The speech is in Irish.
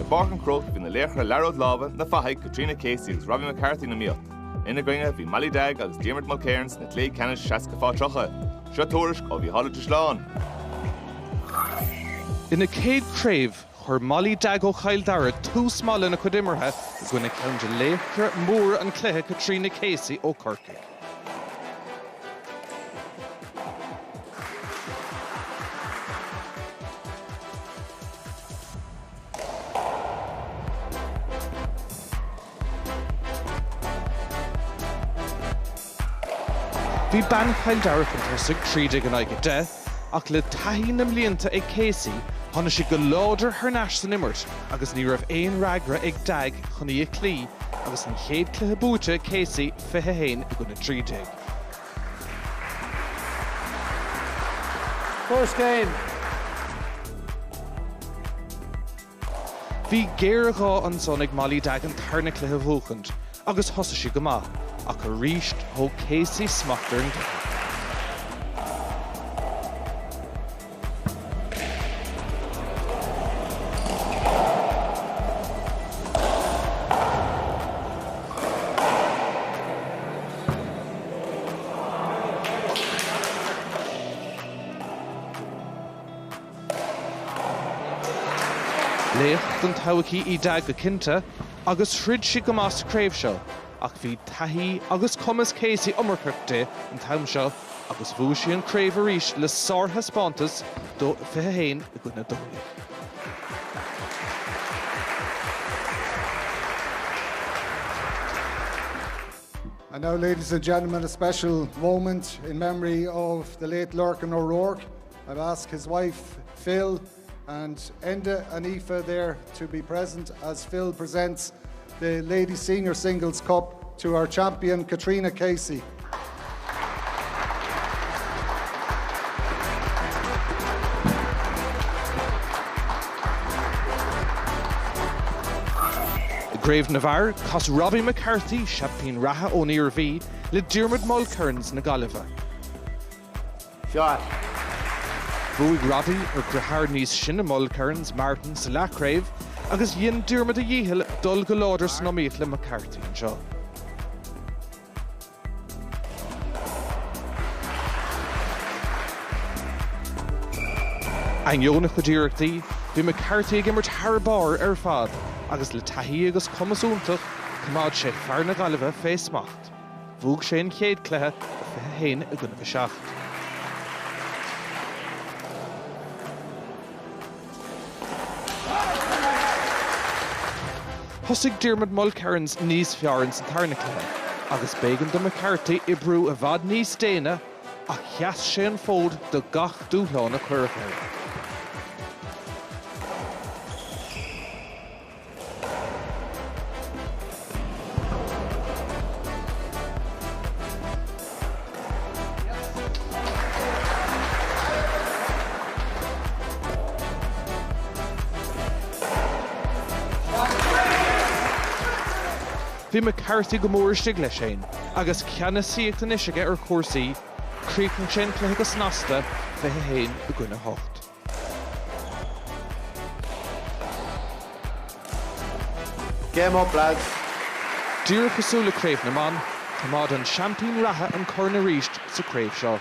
I bPáirc an Chrócaigh bhí na laochra liathróid láimhe, na fathaigh, Caitríona Casey agus Robbie McCarthy in iomaíocht. Ina gcoinne bhí Molly Dagg agus Diarmuid Mulkerrins sna cluichí ceannais 60 fá 30. Seo tuairisc ó Mhícheál Ó Drisleáin. Ina céad chraobh, chuir Molly Dagg ó Chill Dara tús maith lena cuid imeartha i gcoinne ceann de laochra móra an chluiche, Caitríona Casey ó Chorcaigh. Bhí bean Chill Dara chun tosaigh, 13 in aghaidh 10, ach le taithí na mblianta ag Casey, tháinig sí go láidir thar n-ais san imirt agus ní raibh aon fhreagra ag Dagg chun í a chloí agus an chéad cluiche buaite ag Casey, 21 i gcoinne 13. First game. Bhí géarghá ansan ag Molly Dagg an tarna cluiche a bhuachaint agus thosaigh sí go maith, ach arís thóg Casey smacht ar an gcluiche. Laoch don todhchaí í Dagg go cinnte agus throid sí go maith sa chraobh seo ach bhí taithí agus cumas Casey iomarcach di an t-am seo agus bhuaigh sí an chraobh arís le sárthaispeántas 21 i gcoinne 12. And now, ladies and gentlemen, a special moment in memory of the late Lorcan O'Rourke. I've asked his wife, Phil, and Enda and Aoife there to be present as Phil presents the Ladies Senior Singles Cup to our champion, Katrina Casey. I gCraobh na bhFear, chas Robbie McCarthy, seaimpín reatha ón Iarmhí, le Diarmuid Mulkerrins na Gaillimhe. Shot. Bhuaigh Robbie ar dheartháir níos sine Mulkerrins, Martin, sa leathchraobh agus dhein Diarmuid a dhícheall dul go láidir san iomaíocht le McCarthy anseo. Ainneoin a chuid iarrachtaí, bhí McCarthy ag imirt thar barr ar fad agus le taithí agus cumas iontach, choimeád sé fear na Gaillimhe fé smacht. Bhuaigh sé an chéad cluiche, 21 i gcoinnibh 7. Thosaigh Diarmuid Mulkerrins níos fearr ins an tarna cluiche agus b'éigean do McCarthy oibriú i bhfad níos déine ach sheas sé an fód do gach dúshlán a cuireadh air. Bhí McCarthy go mór istigh leis féin agus ceannasaíocht anois aige ar chúrsaí, chríochnaigh sé an cluiche go snasta, 21 i gcoinne 8. Game up lads. Díreach cosúil le Craobh na mBan, choimeád an seaimpín reatha an corn arís sa chraobh seo.